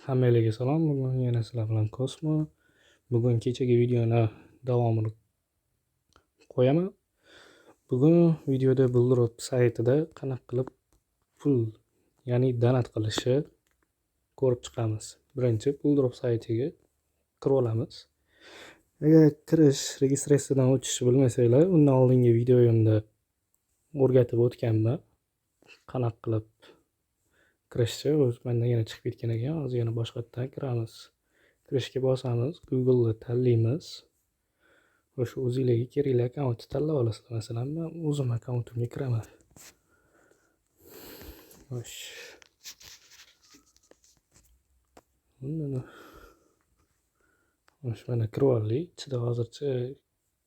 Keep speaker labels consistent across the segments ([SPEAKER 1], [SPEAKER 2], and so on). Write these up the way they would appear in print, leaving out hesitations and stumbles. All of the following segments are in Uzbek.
[SPEAKER 1] Hammalarga salom. Bugun yana sizlar bilan Kosmo. Bugun kechagi videoni davomini qo'yaman. Bugun videoda Buldrop saytida qanaqa qilib pul, ya'ni donat qilishni ko'rib chiqamiz. Birinchi Buldrop saytiga kirib olamiz. Agar kirish, registratsiyadan o'tishni bilmasanglar, undan oldingi videoyimda o'rgatib o'tganman. Qanaqa qilib kirishni. O'zi menda yana chiqib ketgan ekan. Hozir yana boshqatdan kiramiz. Kirishga bosamiz, Google'ni tanlaymiz. O'sha o'zinglarga kerakli akkauntni tanlab olasizlar. Masalan, men o'zim akkauntimga kiraman. Xo'sh. Xo'sh, mana kirib oldik. Ichida hozircha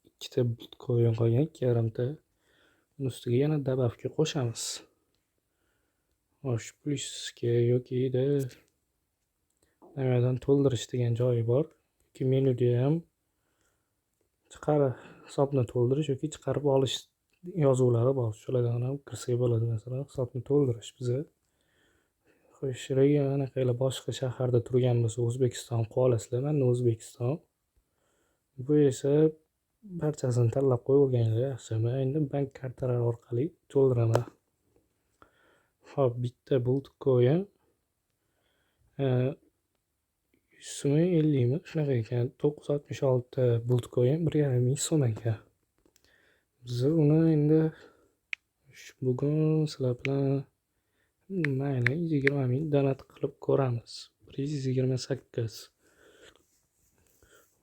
[SPEAKER 1] ikkita bitcoin qolgan, 2,5 ta. Uni ustiga yana добавка qo'shamiz. Xo'sh, plyusga yokida nimadan to'ldirish degan joyi bor. Yoki menyuda ham chiqarib hisobni to'ldirish yoki chiqarib olish yozuvlari bor. Shulardan ham kirsak bo'ladi. Masalan, hisobni to'ldirish biza. Xo'sh, anaqalar boshqa shaharda turgan bo'lsa, O'zbekiston qilib olasizlar. Mana O'zbekiston. Bu esa barchasini tanlab qo'yib yaxshi. Men endi bank kartalari orqali to'ldiraman. Xo'p, bitta Bultcoin 100 so'm 50mi shunaqa ekan. 966 Bultcoin 1,5 ming so'm ekan. Biz uni endi bugun sizlar bilan mayli 120 ming donat qilib ko'ramiz. 128.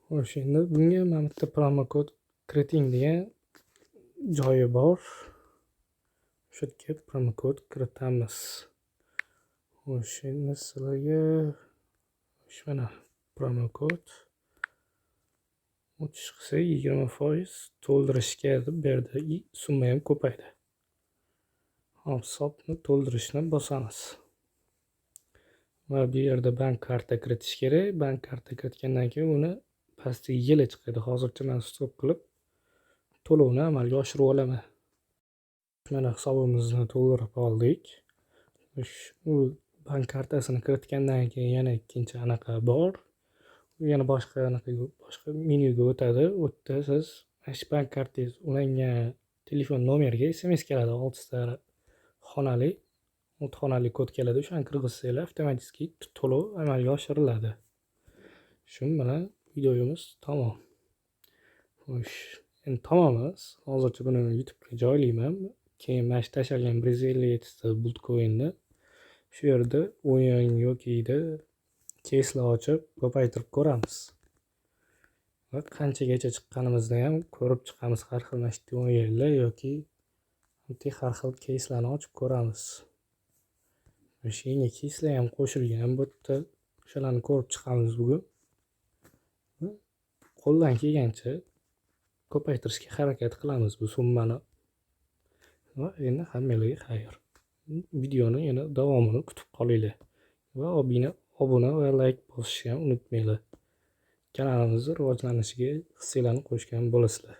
[SPEAKER 1] Xo'sh, endi bunga mana bitta promokod kiriting degan joyi bor. O'sha yerga promokod kiritamiz. Xo'sh, endi sizlarga mana promokod o'tish qilsak, 20% to'ldirishga deb berdi и summa ham ko'paydi. Hop, hisobni to'ldirishni bosamiz. Va bu yerda bank karta kiritish kerak. Bank karta kiritgandan keyin uni pastiga yili chiqadi. Hozircha men stop qilib to'lovni amalga oshirib olaman. Mana hisobimizni to'ldirib oldik. U bank kartasini kiritgandan keyin yana ikkinchi anaqa bor. U yana boshqa anaqaga, boshqa menyuga o'tadi. U yerda siz mana shu bank kartangiz ulangan telefon nomeriga SMS keladi. 6 ta xonali, 6 xonali kod keladi. O'shani kirgizsanglar, avtomatik to'lov amalga oshiriladi. Shu bilan videomiz tamom. Xo'sh, endi tamom emas. Hozircha buni YouTube'ga joylayman. Keyin mana shu tashalgan 157 ta Bultcoin'ni shu yerda o'yin yokida keyslar ochib ko'paytirib ko'ramiz. Va qanchagacha chiqqanimizni ham ko'rib chiqamiz. Har xil mana shu o'yinlar yoki har xil keyslarni ochib ko'ramiz. O'sha yangi keyslar ham qo'shilgan bu yerda. O'shalarni ko'rib chiqamiz bugun. Qo'ldan kelgancha ko'paytirishga harakat qilamiz bu summani. Va endi hammanglarga xayr. Videoni yana davomini kutib qolinglar. Va obuna va layk bosishni ham unutmanglar. Kanalimizni rivojlanishiga hissanglarni qo'shgan bo'lasizlar.